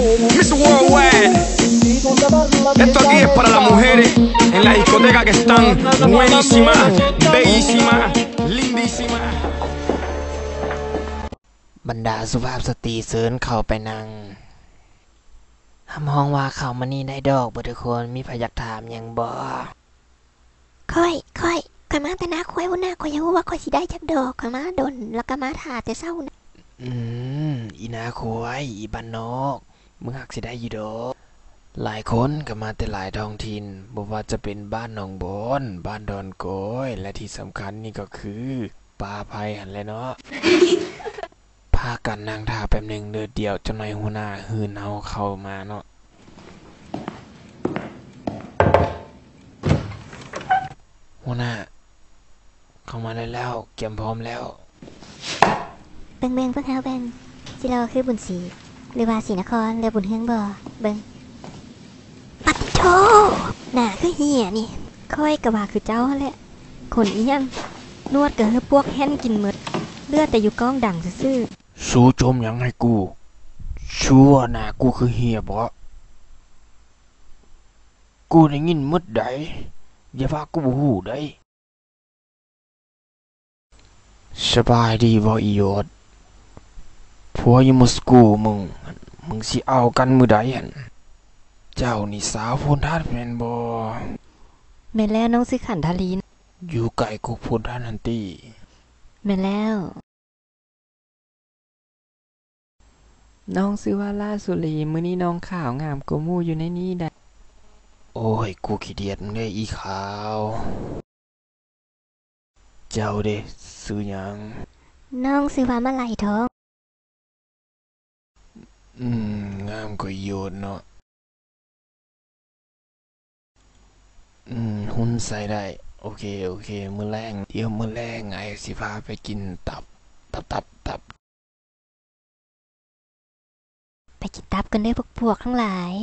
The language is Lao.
Miss Worldwide, esto aquí es para las mujeres en la discoteca que están buenísimas, bellísimas, lindísimas. ບັນດາສຸພາບສະຕີເຊີນເຂົ້າໄປນັ່ງ. ຮັບຮອງວ່າເຂົ້າມານີ້ໄດ້ດອກເບິດທຸກຄົນ, ມີໃຜຢາກຖາມຫຍັງບໍ່? ຂ້ອຍ ຂ້ອຍ ຂ້ອຍມາແຕ່ນາຄວາຍພຸ້ນນະ, ຂ້ອຍຢາກຮູ້ວ່າຂ້ອຍຊິໄດ້ຈັກດອກ, ຂ້ອຍມາດົນ ແລ້ວກໍມາຖ້າແຕ່ເຊົ້ານະ. ອືມ ອີນາຄວາຍ ອີບ້ານນອກ, ມຶງຫາກຊິໄດ້ຢູ່ດອກ. ຫຼາຍຄົນກໍມາແຕ່ຫຼາຍທ້ອງຖິ່ນ, ບໍ່ວ່າຈະເປັນບ້ານໜອງບອນ, ບ້ານດອນກອຍ ແລະ ທີ່ສຳຄັນນີ້ກໍຄືປ່າໄຜ່ຫັ້ນແຫຼະເນາະ. ພາກັນນັ່ງຖ້າແປັບໜຶ່ງເດີ, ດຽວຈັກໜ່ອຍຫົວໜ້າຮືນເຮົາເຂົ້າມາເນາະ. ຫົວໜ້າ ເຂົ້າມາໄດ້ແລ້ວ, ກຽມພ້ອມແລ້ວ. ເບິ່ງ ເບິ່ງ ພວກເຮົາເບິ່ງ, ຊິຫຼໍ່ຄືບຸນສີ ຫຼືວ່າສີນະຄອນ ຫຼືບຸນເຮືອງບໍ? ເບິ່ງ. ປາດຕິໂທ! ໜ້າຄືເຫ້ຍນີ້. ຂ້ອຍກໍວ່າຄືເຈົ້າຫັ້ນແຫຼະ. ຂົນອີ່ຫຍັງ? ໜວດກໍຄືປວກແຫ້ນກິນໝົດ, ເຫຼືອແຕ່ຢູ່ກ້ອງດັງຊື່ໆ. ສູຈົ່ມຫຍັງໃຫ້ກູ? ສູວ່າໜ້າກູຄືເຫ້ຍບໍ? ກູໄດ້ຍິນໝົດໃດ໋, ຢ່າວ່າກູບໍ່ຮູ້ໃດ໋. ສະບາຍດີບໍ່ອີໂຢດ? ພວກອີໂມສກູມຶງ, ມຶງຊິເອົາກັນມື້ໃດຫັ້ນ? ເຈົ້ານີ້ສາວໂພນທັດແມ່ນບໍ່? ແມ່ນແລ້ວ, ນ້ອງຊື່ຂັນທະລີນ. ຢູ່ໃກ້ຄຸກໂພນທັດຫັ້ນຕິ? ແມ່ນແລ້ວ. ນ້ອງຊື່ວ່າຫຼ້າສຸລີ, ມື້ນີ້ນ້ອງຂາວງາມກວ່າໝູ່ຢູ່ໃນນີ້ໃດ໋. ໂອ້ຍ ກູຂີ້ດຽດເດ້ອີຂາວ. ເຈົ້າເດ ຊື່ຫຍັງ? ນ້ອງຊື່ວ່າມາໄລທອງ. ອືມ ງາມກວ່າອີໂຢດເນາະ. ອືມ ຫຸ່ນໃສ່ໄດ້. ໂອເຄ ໂອເຄ ມື້ແລງ, ດຽວມື້ແລງອ້າຍຊິພາໄປກິນຕັບ, ຕັບ, ຕັບ, ຕັບ. ໄປກິນຕັບກັນເດີພວກ, ພວກທັງຫຼາຍ.